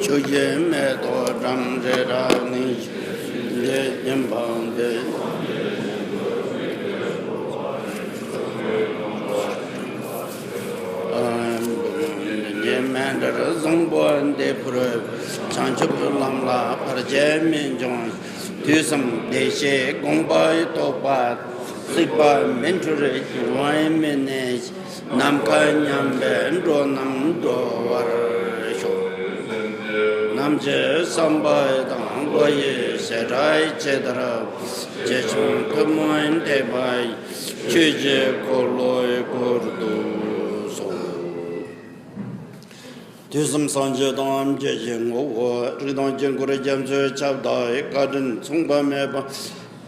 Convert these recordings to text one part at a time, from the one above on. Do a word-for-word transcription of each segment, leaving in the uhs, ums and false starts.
ཆུ་སྐྱེས་མེ་ཏོག་འགྲམ་རེ་ར་ནི། འདྲེ་སྙན་པ་འདི། ཉེ་མེད་འདྲ་བཟང་པོ་འདི་ཕུར། བྱང་ཆུབ་ལམ་ལ་བར་ཆད་མི་འབྱུང་། དུས་གསུམ་བདེ་གཤེགས་དགོངས་པ་རྟོགས་པ། སྲིད་པ་མི་འཁྲུལ་འབྱུང་བའི་མི་གནས། ནམ་མཁའ་མཉམ་པའི་འགྲོ་རྣམས་སྒྲོལ་བར་ཤོག། ནམ་འཆི་བསམ་པ་དང་བློ་ཡི་བྱེ་བྲག་ཇི་ལྟར། ཇི་བཞིན་ཐུན་མོང་ཐེག་པ་ཡི། ཆོས་ཀྱི་འཁོར་ལོས་བསྐོར་དུ་གསོལ། དུས་གསུམ་སངས་རྒྱས་དང་ཆོས་ཀྱི་ངོ་བོ། རིགས་དང་དཀྱིལ་འཁོར་རྒྱ་མཚོའི་ཁྱབ་བདག་ཡི། བཀའ་དྲིན་མཚུངས་པ་མེད་པ།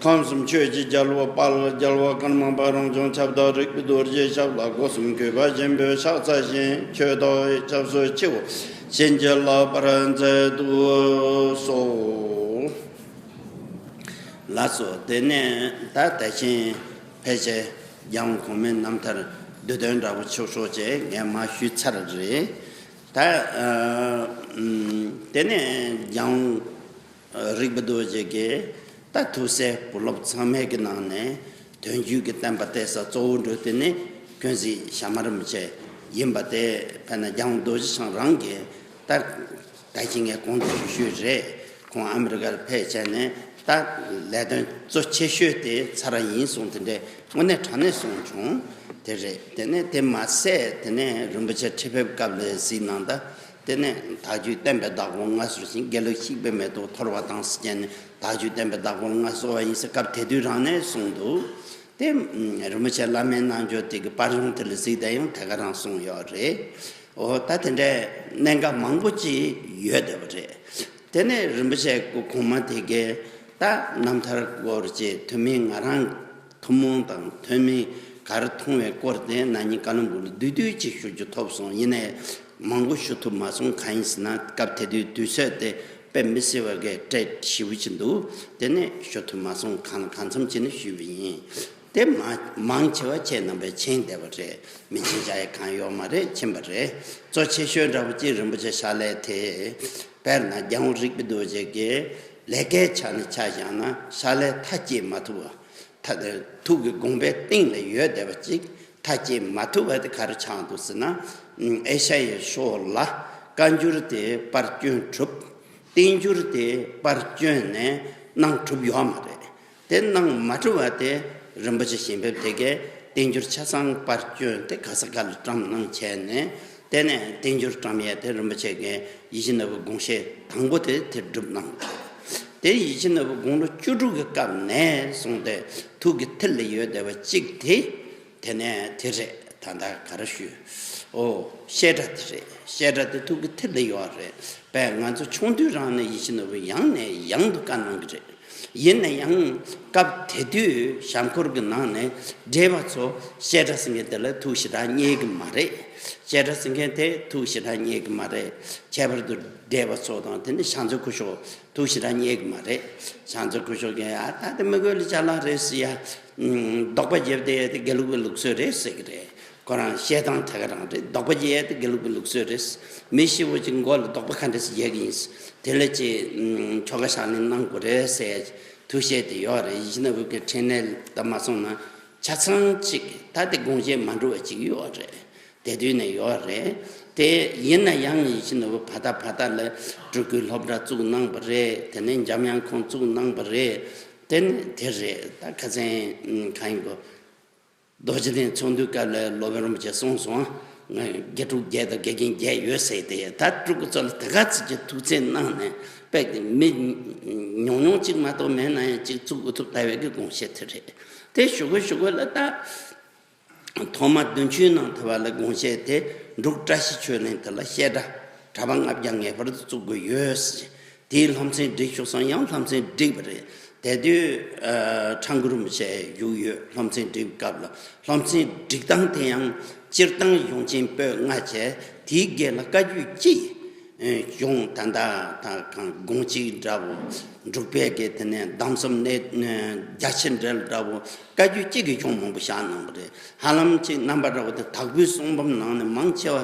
ཁམས་གསུམ་ཆོས་ཀྱི་རྒྱལ་པོ། དཔལ་རྒྱལ་བ་ཀརྨ་པ་རང་བྱུང་ཁྱབ་བདག་རིག་པའི་རྡོ་རྗེའི་ཞབས་ལ་སྒོ་གསུམ་གུས་པ་ཆེན་པོས་ཕྱག་འཚལ་ཞིང་། ཆོས་བདག་ཡི་སྐྱབས་སུ་མཆིའོ། བྱིན་གྱིས་བརླབ་པར་མཛད་དུ་གསོལ། ལགས་སོ། དེ་ནས་ད་ད་ཕྱིན་ཕལ་ཆེར་རྒྱལ་དབང་གོང་མའི་རྣམ་ཐར་བསྡུས་དོན་འདྲ་པོ་ཆོག་ཤོག་ཅེས་ངས་མར་ཞུས་ཚར་རེད། ད་ཨ་ཨམ་དེ་ནས་རྒྱལ་དབང་རིག་པ་རྡོ་རྗེ་གིས་ད་ཐུགས་སྲས་བུ་སློབ་ཚང་མའི་གི་ནང་ནས་དོན་བརྒྱུད་ཀྱི་བསྟན་པ་གཏད་ས་གཙོ་བོ་འགྲོ་དེ་ནི་ཀུན་གཟིགས་ཞྭ་དམར་རིན་པོ་ཆེ་ཡིན་པ་དེ། དཔེར་ན་རྒྱལ་དབང་རྡོ་རྗེ་འཆང་རང་གིས་ད་ད་གིན་ངས་གོང་དུ་ཞུས་ཞུས་རེད། ཁོང་ཨ་མི་རི་ཀར་ཕེབས་བྱས་ནས་ད་ལས་དོན་གཙོ་ཆེ་ཤོས་དེ་ཚར་བ་ཡིན་གསུངས། དེ་འདྲའི་དངོས་གནས་དྲང་གནས་གསུངས་བྱུང་། དེ་རེད། དེ་ནས་དེ་མ་ཟད་དེ་ནས་རིན་པོ་ཆེ་ཁྲི་ཕེབས་སྐབས་ལ་གཟིགས་གནང་ད། དེ་ནས་དལ་བརྒྱུད་བསྟན་པའི་བདག་པོ་ལྔ་གསོལ་ཞིང་། དགེ་ལུགས་བཤིག་པའི་མེ་ཏོག་འཐོར་བ་དང་ཟེར་བྱས་ནས་དལ་བརྒྱུད་བསྟན་པའི་བདག་པོ་ལྔ་གསོལ་བ་ཡིན་ཟེར་སྐབས་དེ་དུས་རང་ནས་གསུངས་འདུག། དེ་རིན་པོ་ཆེ་བླ་མའི་རྣལ་འབྱོར་དེ་གི་པར་གཞུང་དེ་ལ་གཟིགས་ད་ཡང་དེ་ག་རང་གསུངས་ཡོད་རེད། འོ་ད་དེ་འདྲའི་གནད་འགག་མང་པོ་ཅིག་ཡོད་བསྡད་པ་རེད། དེ་ནས་རིན་པོ་ཆེ་གོང་མ་དེ་གས་ད་རྣམ་ཐར་སྐོར་ཅིག་ཐུན་མིན་ང་རང་ཐུན་མོང་དང་ཐུན་མིན་ག་རེ་མཐོང་བའི་སྐོར་དེ་ན་ནིང་བཀའ་བློན་སྦུག་ལ་བསྡུས་བསྡུས་ཅིག་ཞུ་རྒྱུ་ཐོབ་སོང་། ཡིན་ནའི་མང་པོ་ཞུ་ཐུབ་མ་སོང་། གང་ཡིན་ཟེར་ན་སྐབས་དེ་དུས་དུས་ཚོད་དེ་དཔེ་མི་སྲིད་པ་གི་སྤྲད་ཞེ་པོ་ཅིག་འདུག། དེ་ནས་ཞུ་ཐུབ་མ་སོང་། གང་གང་འཚམ་ཅིག་ནི་ཞུས་པ་ཡིན། དེ་མ་མང་ཆེ་བ་ཁྱེད་རྣམ་པས་མཁྱེན་བསྡད་པ་རེད། མི་མཁྱེན་བྱ་ཡ་གང་ཡོད་མ་རེད། མཁྱེན་པ་རེད། གཙོ་ཆེ་ཤོས་འདྲ་པོ་ཅིག་རིན་པོ་ཆེ་ཕྱག་ལས་དེ། དཔེར་ན་རྒྱལ་དབང་རིག་པའི་རྡོ་རྗེ་གིས་ལས་ཀའི་ཆ་ནས་ཆ་བཞག་ན་ཕྱག་ལས་མཐའ་སྐྱེལ་མ་ཐུབ་པ། མཐའ་ཐུགས་ཀྱི་དགོངས་པའི་གཏིང་ལ་ཡོད་བསྡད་པ་ཅིག་མཐའ་སྐྱེལ་མ་ཐུབ་པ་དེ་ག་རེ་ཆགས་འདུག་ཟེར་ན། ཨེ་ཤ་ཡའི་ཕྱོགས་ལ་བཀའ་འགྱུར་དེ་པར་སྐྱོན་གྲུབ། བསྟན་འགྱུར་དེ་པར་བསྐྱོན་ནས་གནང་གྲུབ་ཡོད་མ་རེད། དེ་གནང་མ་གྲུབ་པ་དེ་རིན་པོ་ཆེ་ཞལ་འབེབས་དེ་གས་བསྟན་འགྱུར་ཆ་ཚང་པར་བསྐྱོན་ཏེ་ག་ས་ག་ལ་བཀྲམ་གནང་བྱས་ནས། དེ་ནས་བསྟན་འགྱུར་བཀྲམ་ཡས་དེ་རིན་པོ་ཆེ་གིས་ཡིད་བཞིན་ནོར་བུའི་དགོངས་བཞེད་དང་པོ་དེ་དེ་སྒྲུབ་གནང་། དེ་ཡིད་བཞིན་ནོར་བུ་དགུང་ལོ་བཅུ་དྲུག་གི་སྐབས་ནས་བཟུང་སྟེ་ཐུགས་ཀྱི་མཐིལ་ལ་ཡོད་བསྡད་པ་གཅིག་དེ། དེ་ནས་དེ་རེད། ད་ལྟ་ག་རེ་ཞུས། ཨོ། བཤད་གྲྭ་དེ་རེད། བཤད་གྲྭ་དེ་ཐུགས་ཀྱི་མཐིལ་ལ་ཡོད་རེད། པས་ང་ཚོ་ཆུང་དུས་རང་ནས་ཡིད་བཞིན་ནོར་བུ་ཡང་ནས་ཡང་དུ་བཀའ་གནང་གི་རེད། ཡིན་ན་ཡང་སྐབས་དེ་དུས་གཞམ་འཁོར་གྱི་ནང་ནས་བགྲེས་པ་ཚོ་བཤད་གྲྭ་ཟེར་མཁན་དེ་ལ་ཐུགས་ཞེ་དྲག་མཉེས་ཀྱི་མ་རེད། བཤད་གྲྭ་ཟེར་མཁན་དེ་ཐུགས་ཞེ་དྲག་མཉེས་ཀྱི་མ་རེད། ཁྱད་པར་དུ་བགྲེས་པ་ཚོ་དང་དེ་ནི་ཕྱག་མཛོད་སྐུ་ཞབས། ཐུགས་ཞེ་དྲག་མཉེས་ཀྱི་མ་རེད། ཕྱག་མཛོད་སྐུ་ཞབས་ཀྱིས་ཨ་ད་དེ་མི་དགོས་ལ་ཅ་ལག་རེད་ཟེར་ཡ། ཨུམ། རྡོག་པ་རྒྱབ་བསྡད་ཡ་དེ་དགེ་ལུགས་པའི་ལུགས་སྲོལ་རེད་ཟེར་གྱི་རེད། ཁོ་རང་བཤད་སྟངས་དེ་ག་རང་རེད། རྡོག་པ་རྒྱག་ཡ་དེ་དགེ་ལུགས་པའི་ལུགས་སྲོལ་རེད། མི་ཤི་བོ་ཅིག་མགོ་ལ་རྡོག་པ་ག་འདྲ་ཞིག་རྒྱག་གི་ཡིན། དེ་ལ་ཅིག་ཨུམ། ཆོ་ག་བཞག་ནས་གནང་དགོས་རེད་ཟེར་ཡ་ཐུགས་བཞེད་དེ་ཡོད་རེད། ཡིད་བཞིན་ནོར་བུ་གི་འཕྲིན་ལས་ལྟ་མ་སོང་ན་ཆ་ཚང་ཅིག་ད་དེ་དགོངས་བཞེད་མ་འགྲུབ་པ་ཅིག་ཡོད་རེད། དེ་དུས་ནས་ཡོད་རེད། དེ་ཡིན་ན་ཡང་ཡིད་བཞིན་ནོར་བུ་ཕ་ད་ཕ་ད་ལ་སྤྲུལ་སྐུའི་སློབ་གྲྭ་བཙུགས་གནང་བ་རེད། དེ་ནས་འཇམ་དབྱངས་ཁོང་བཙུགས་གནང་བ་རེད། དེ་ནི་དེ་རེད། ད་ཁ་སང་གང་ཡིན་གོ། རྡོ་རྗེ་གདན་ཚོགས་འདུའི་སྐབས་ལ་སློབ་དཔོན་རིན་པོ་ཆེ་གསུངས་སོང་། ང་དགེ་ཕྲུག་བརྒྱད་དང་དགེ་རྒན་བརྒྱད་ཡོད་ཟེར་ཏེ། ད་སྤྲུལ་སྐུ་ཚོ་ལ་དེ་ག་ཚོད་ཀྱི་ཐུགས་བརྩེ་གནང་ནས་དཔེ་མི་ཉུང་ཉུང་གཅིག་མ་གཏོགས་མེད་ན་ཡང་གཅིག་བཙུགས་དགོས་ཐུབ་ལྟ་བའི་གི་དགོངས་བཞེད་དེ་རེད། དེ་ཞུ་དགོས་ཞུ་དགོས་ལ་ད། ཐོག་མ་བདུན་ཅུའི་ནང་དེ་བ་ལ་དགོངས་བཞེད་དེ་འབྲུག་བཀྲ་ཤིས་ཆོས་གླིང་དེ་ལ་བཤད་གྲྭ་གྲྭ་པ་ལྔ་བརྒྱ་ངེས་པར་དུ་བཙུགས་དགོས་ཡོད་ཟེར། དེའི་སློབ་ཚན་སྒྲིག་ཆོག་སོང་། ཡང་སློབ་ཚན་སྒྲིག་པ་རེད། དེ་དུས་ཨ་ཁྲ་འགུ་རིན་པོ་ཆེ་བཞུགས་ཡོད། སློབ་ཚན་སྒྲིག་སྐབས་ལ་སློབ་ཚན་སྒྲིག་སྟངས་དེ་ཡང་སྤྱིར་བཏང་གཞུང་ཆེན་པོད་ལྔ་བྱས། དེའི་སྒེར་ལ་བཀའ་བརྒྱུད་སྤྱི། གཞུང་ད་ལྟ་ད་གང་དགོངས་གཅིག་འདྲ་བོ། འབྲུག་པའི་གི་དེ་ནས་གདམས་ཟབ་གནད་བརྒྱ་ཆེན་འགྲེལ་འདྲ་བོ། བཀའ་བརྒྱུད་གཅིག་གི་གཞུང་མང་པོ་བཞག་གནང་བ་རེད། ཧ་ལམ་གཅིག་རྣམ་པ་འདྲ་བོ་དེ་དྭགས་པོའི་གསུང་འབུམ་ནང་ནས་མང་ཆེ་བ་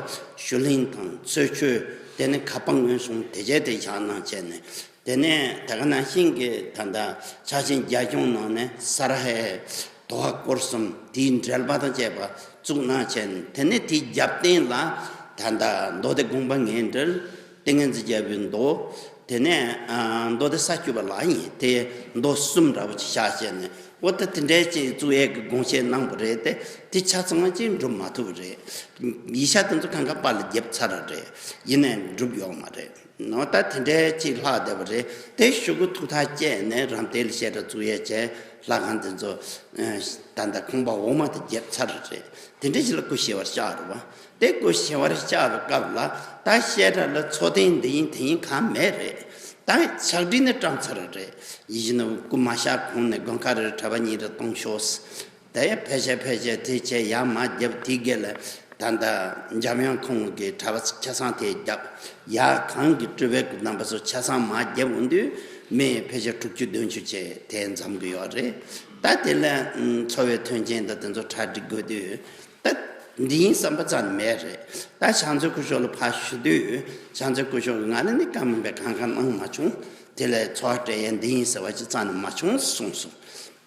ཞུ་གླིང་དང་ཚོས་ཆོས། དེ་ནས་ཁ་པར་སྔོན་སོང་དེ་བྱས་དེ་བཞག་གནང་བྱས་ནས། དེ་ནས་ད་ག་ནང་བཞིན་གྱི་ད་ལྟ་ཕྱག་ཆེན་རྒྱ་གཞུང་ནང་ནས་ས་ར་ཧའི་དོ་ཧ་སྐོར་གསུམ་དེའི་འགྲེལ་པ་དང་བཅས་པ་བཙུགས་གནང་བྱས་ནས། དེ་ནས་དེའི་རྒྱབ་རྟེན་ལ་ད་ལྟ་མདོ་སྡེ་དགོངས་པ་ངེས་འགྲེལ། ཏིང་ངེ་འཛིན་རྒྱལ་པོའི་མདོ། དེ་ནས་ཨ་མདོ་སྡེ་ས་བཅུ་པ་ལ་ཡིན། དེ་མདོ་གསུམ་འདྲ་པོ་ཅིག་བཞག་བྱས་ནས། འོ་ད་དེ་འདྲའི་ཅིག་བཙུགས་ཡས་ཀྱི་དགོངས་བཞེས་གནང་བ་རེད་དེ། དེ་ཆ་ཚང་ཅིག་འགྲུབ་མ་ཐུབ་པ་རེད། ཡིག་ཆ་དེ་ཚོ་གང་ག་པར་ལ་བརྒྱབ་ཚར་བ་རེད། ཡིན་ནའི་འགྲུབ་ཡོད་མ་རེད། འོ་ད་དེ་འདྲའི་ཅིག་ལྷག་བསྡད་པ་རེད། དེ་ཤོག་གུ་ཐུགས་ཐག་བཅད་ནས་རམ་སྟེགས་ལ་བཤད་གྲྭ་བཙུགས་ཡས་བྱས། ལྷ་ཁང་དེ་ཚོ་ཨ་ད་ལྟ་ཁང་པ་འོག་མ་དེ་བརྒྱབ་ཚར་བ་རེད། དེ་འདྲའི་ཅིག་ལ་སྐུ་ཞེ་བར་བཅར་བ། དེ་སྐུ་ཞེ་བར་བཅར་བའི་སྐབས་ལ་ད་བཤད་གྲྭ་ལ་ཚོགས་ཐེངས་འདི་ཡིན་དེ་ཡིན་གང་མེད་རེད། ད་ཕྱག་བྲིས་ནས་བཀྲམ་ཚར་བ་རེད། ཡིད་བཞིན་ནོར་བུ་སྐུ་མ་གཤེགས་གོང་ནས་དགོན་ཁ་རེར་གྲྭ་པ་གཉིས་རེ་གཏོང་ཤོག། དེ་ཡང་ཕལ་ཆེར་ཕལ་ཆེར་དེ་བྱས་ཡར་མར་བརྒྱབ། དེའི་སྒང་ལ་ད་ལྟ་འཇམ་དབྱངས་ཁོང་གི་གྲྭ་པ་ཆ་ཚང་དེ་བརྒྱབ། ཡར་གང་གི་སྤྲུལ་པའི་རྣམ་པ་ཚོ་ཆ་ཚང་མར་བརྒྱབ་འོང་དུས། མི་ཕལ་ཆེར་དྲུག་ཅུ་བདུན་ཅུ་བྱས་དེ་འཛོམས་ཀྱི་ཡོད་རེད། ད་དེ་ལ་ཨ་འཚོ་བའི་མཐུན་རྐྱེན་དང་དེ་ཚོ་གྲ་སྒྲིག་དགོས་དུས། ད་འདི་ཡིན་བསམ་པ་རྩ་ནས་མེད་རེད། ད་ཕྱག་མཛོད་སྐུ་ཞབས་ལ་ཕར་ཞུ་དུས། ཕྱག་མཛོད་སྐུ་ཞབས་ཀྱིས་ང་ལ་ནི་བཀའ་མིན་པའི་གང་གང་གནང་མ་བྱུང་། དེ་ལས་ཚོགས་སྤྲད་ཡས་འདི་ཡིན་ཟེར་བ་ཅིག་རྩ་ནས་མ་བྱུང་གསུངས་སོང་།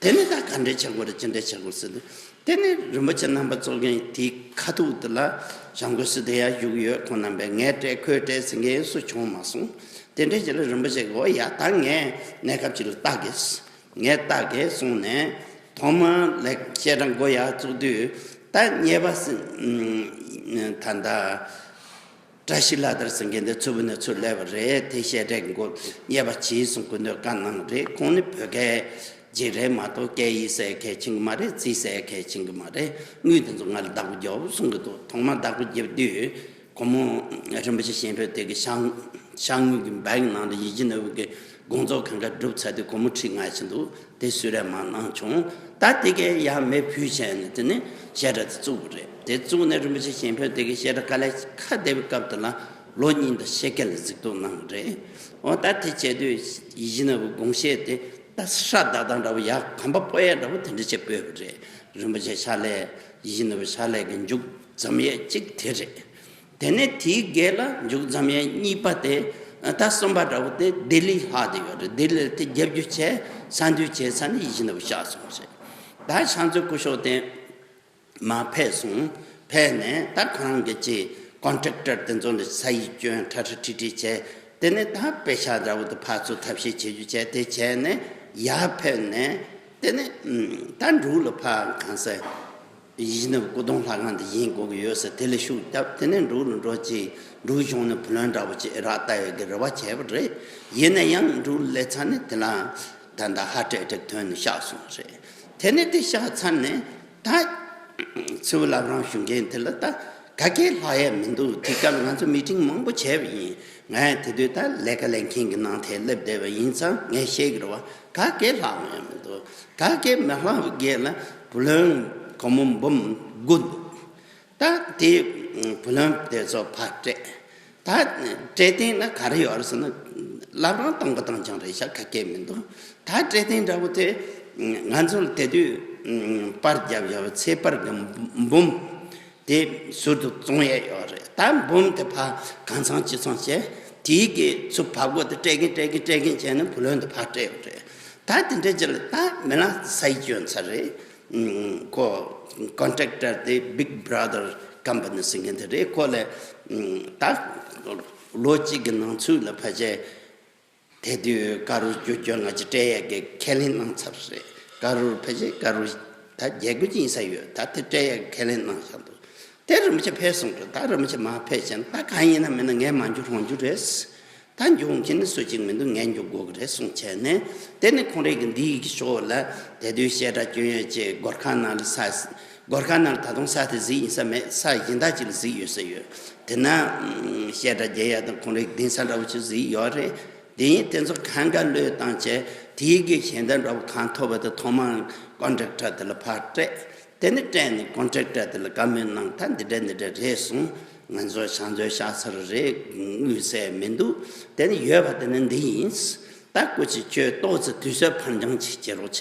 དེ་ནས་ད་ག་འདྲས་བྱེད་དགོས་རེད། ཅི་འདྲས་བྱེད་དགོས་ཟེར་དུས། དེ་ནས་རིན་པོ་ཆེ་རྣམ་པ་ཚོ་གིས་དེའི་ཁ་ཐུག་དེ་ལ་བྱང་སྒོས་སུ་དེ་ཡར་བཞུགས་ཡོད། ཁོང་རྣམ་པས་ངས་སྤྲད་ཁོས་སྤྲད་ཟེར་མཁན་སུ་བྱུང་མ་སོང་། དེ་འདྲས་ཅིག་ལ་རིན་པོ་ཆེ་གིས་འོ་ཡ་ད་ངས་གནས་སྐབས་ཅིག་ལ་ལྟ་གི། ངས་ལྟ་གི་གསུངས་ནས། ཐོག་མར་ལེགས་བཤད་གྲྭ་འགོ་ཡར་བཙུགས་དུས། ད་གཉེར་པ་ཟེར་ད་ལྟ་བཀྲ་ཤིས་ལྷ་དར་ཟེར་མཁན་དེ་ཚུར་བུད་ནས་ཚུར་སླེབས་པ་རེད། དེ་བཤད་གྲྭའི་འགོ་གཉེར་པ་བྱས་གསུང་སྐུ་མདུན་བཀའ་གནང་རེད། ཁོང་ནི་བོད་སྐད་ཅིག་རེད་མ་གཏོགས་སྐད་ཡིག་ཟེར་མཁན་ཤེས་ཀྱི་མ་རེད། རྩིས་ཟེར་མཁན་ཤེས་ཀྱི་མ་རེད། དངུལ་དེ་ཚོ་ང་ལ་བདག་པོ་རྒྱོབ་གསུང་གི་འདུག། ཐོག་མར་བདག་པོ་རྒྱབ་དུས། སྒོར་མོ་རིན་པོ་ཆེ་ཞིང་ཕན་དེ་གི་ཤང་ཤང་དངུལ་གྱི་བེག་ནང་ལ་ཡིད་བཞིན་ནོར་བུ་གི་དགོངས་རྫོགས་གང་ག་སྒྲུབ་ཚར་དུས་སྒོར་མོ་ཁྲི་ལྔ་ཞིག་འདུག། དེ་སུས་རེད་མར་གནང་བྱུང་། ད་དེ་གས་ཡར་མར་ཕུལ་བྱས་ནས་དེ་ནས་བཤད་གྲྭ་དེ་བཙུགས་པ་རེད། དེ་བཙུགས་ནས་རིན་པོ་ཆེ་ཞིང་ཕན་དེ་གི་བཤད་གྲྭ་དཀའ་ལས་ཁག་བསྡད་པའི་སྐབས་དེ་ལ་ལོ་གཉིས་དང་ཕྱེད་ཀ་ལ་གཟིགས་རྟོག་གནང་བ་རེད། འོ་ད་དེ་བྱས་དུས་ཡིད་བཞིན་ནོར་བུ་དགོངས་བཞེད་དེ་ད་ཧྲ་ཏག་ཏག་འདྲ་བོ། ཡར་གོམ་པ་སྤོ་ཡས་འདྲ་བོ་དེ་འདྲ་ཅིག་སྤོས་པ་རེད། རིན་པོ་ཆེ་ཕྱག་ལས། ཡིད་བཞིན་ནོར་བུ་ཕྱག་ལས་ཀྱི་མཇུག་རྫོགས་ཡས་གཅིག་དེ་རེད། དེ་ནས་དེའི་སྒང་ལ་མཇུག་རྫོགས་ཡས་གཉིས་པ་དེ། ད་གསུམ་པ་འདྲ་བོ་དེ་ལྡི་ལི་ལྷག་བསྡད་ཡོད་རེད། ལྡི་ལི་ལ་དེ་རྒྱབ་སྐྱོར་བྱས། ས་འདུལ་བྱས་ཚར་ནས་ཡིད་བཞིན་ནོར་བུ་གཤེགས་སོང་རེད། ད་ཕྱག་མཛོད་སྐུ་ཞབས་དེ་མར་ཕེབས་སོང་། ཕེབས་ནས་ད་ཁོ་རང་གི་ཅིག་ཀོན་ཊེག་ཊར་དེ་ཚོ་ལ་ས་ཡིག་སྐྱོན་ཁྲ་ཁྲ་ཁྲིག་ཁྲིག་བྱས། དེ་ནས་ད་པེ་ཤག་འདྲ་བོ་དེ་ཕར་ཚུར་ཐབས་ཤེས་བྱེད་རྒྱུ་བྱས། དེ་བྱས་ནས་ཡར་ཕེབས་ནས། དེ་ནས་ད་འབྲུག་ལ་ཕར་གང་ཟེར། ཡིད་བཞིན་ནོར་བུ་སྐུ་གདུང་ལྷ་ཁང་དེ་བཞེངས་དགོས་ཀྱི་ཡོད་ཟེར། དེ་ལ་ཤུགས་བརྒྱབ། དེ་ནས་འབྲུག་ལ་འགྲོ་ཅིག། འབྲུག་གཞུང་ནས་བུ་ལོན་འདྲ་བོ་ཅིག་རག་ལྟ་ཡོད་ཀྱི་རེ་བ་བྱས་པ་རེད། ཡིན་ན་ཡང་འབྲུག་ལ་སླེབས་ཚར་ནས་དེ་ལ་ད་ལྟ་ཧརཊ་ཨེ་ཊེག་ཐོན་ནས་གཤེགས་སོང་རེད། དེ་ནས་དེ་གཤེགས་ཚར་ནས་ད་ཚུར་བླ་བྲང་བཞུགས་མཁན་དེ་ལ་ད་ག་གེ་ལྷག་ཡས་མི་འདུག། དེ་སྐབས་ང་ཚོ་མི་ཊིང་མང་པོ་བྱས་པ་ཡིན། ངས་དེ་དུས་ད་ལས་ཀ་ལས་མཁན་གྱི་ནང་དེ་སླེབས་བསྡད་པ་ཡིན་ཙང་ངས་ཤེས་ཀྱི་རེད་བ། ག་གེ་ལྷག་ཡས་མི་འདུག། ག་གེ་མི་ལྷག་པའི་སྒང་ལ་བུ་ལོན་སྒོར་མོ་འབུམ་དགུ་འདུག། ད་དེ་བུ་ལོན་དེ་ཚོ་ཕར་སྤྲད། ད་སྤྲད་སྟེང་ན་ག་རེ་ཡོད་རེད་ཟེར་ན། བླ་བྲང་སྟོང་པ་སྟོང་རྐྱང་རེད་ཤག། ག་གེ་མི་འདུག། ད་སྤྲད་སྟེང་འདྲ་བོ་དེ་ང་ཚོ་ལ་དེ་དུས་པར་བརྒྱབ་བཞག་པའི་ཚེས་པར་གྱི་འབུམ་དེ་ཟུར་དུ་བཙོང་ཡས་ཡོད་རེད། ད་འབུམ་དེ་ཕར་གང་ཚང་ཅི་ཚང་བྱས། དེའི་གི་ཚུར་བབས་སྒོ་དེ་སྤྲད་གིན་སྤྲད་གིན་སྤྲད་གིན་བྱས་ནས་བུ་ལོན་དེ་ཕར་སྤྲད་ཡོད་རེད། ད་དེ་འདྲ་ཅིག་ལ་ད་མི་ལ་ས་ཡིག་སྐྱོན་ཚར་རེད། ཁོ་ཀོན་ཊེག་ཊར་དེ་བིག་བྷ་ར་དར་ཀམ་པ་ནི་ཟེར་མཁན་དེ་རེད། ཁོ་ལ་ད་ལོ་གཅིག་གི་ནང་ཚུད་ལ་ཕལ་ཆེར་དེ་དུས་ཀ་རོར་བཅུ་བཅོ་ལྔ་ཅིག་སྤྲད་ཡས་ཀྱི་ཁས་ལེན་གནང་ཚར་རེད། ཀ་རོར་ཕལ་ཆེར་ཀ་རོར་ད་བརྒྱད་དགུ་ཅིག་ཡིན་ས་ཡོད། ད་དེ་སྤྲད་ཡས་ཁས་ལེན་གནང་བཞག་འདུག། དེ་རིན་པོ་ཆེ་ཕེབས་སོང་རེད། ད་རིན་པོ་ཆེ་མར་ཕེབས་བྱས་ན་ད་གང་ཡིན་ན་མིན་ན་ངས་མ་འཇུ་རང་འཇུ་རེད། ད་འཇུ་འོང་མཁན་ནི་སུ་གཅིག་མི་འདུག། ངས་འཇུ་དགོས་ཀྱི་རེད་གསུངས་བྱས་ནས། དེ་ནས་ཁོང་རང་གི་འདིའི་ཕྱོགས་ལ་དེ་དུས་བཤད་གྲྭ་སྐྱོན་ཡས་ཀྱི་སྒོར་ཁང་ནང་ལ་ས། སྒོར་ཁང་ནང་ལ་ད་དུང་ས་དེ་གཟིགས་ཡིན་ས་མེད། ས་གཞན་དག་ཅིག་ལ་གཟིགས་ཡོད་ས་ཡོད། དེ་ན་བཤད་གྲྭ་རྒྱག་ཡས་དང་ཁོང་རང་གི་གདན་ས་འདྲ་བོ་ཅིག་གཟིགས་ཡོད་རེད། དེ་ཡིན་དེ་ཚོ་གང་ག་བློས་བཏང་བྱས། དེའི་གི་ཞལ་འདེབས་འདྲ་བོ་གང་ཐོབ་པ་དེ་ཐོག་མར་ཀོན་ཊེག་ཊར་དེ་ལ་ཕར་སྤྲད། དེ་ནས་སྤྲད་ནས་ཀོན་ཊེག་ཊར་དེ་ལ་བཀའ་མོལ་གནང་། ད་འདི་འདྲ་འདི་འདྲ་རེད་གསུངས། ང་ཚོ་ཕྱག་མཛོད་བཞག་ཚར་རེད། དངུལ་ཟེར་མི་འདུག། དེ་ནི་ཡོད་པ་དེ་ནི་འདི་ཡིན། ད་སྐུ་མཁྱེན་ཁྱོད་ཏོག་ཙམ་དུས་ཚོད་ཕར་འགྱངས་ཅིག་བྱེད་རོགས་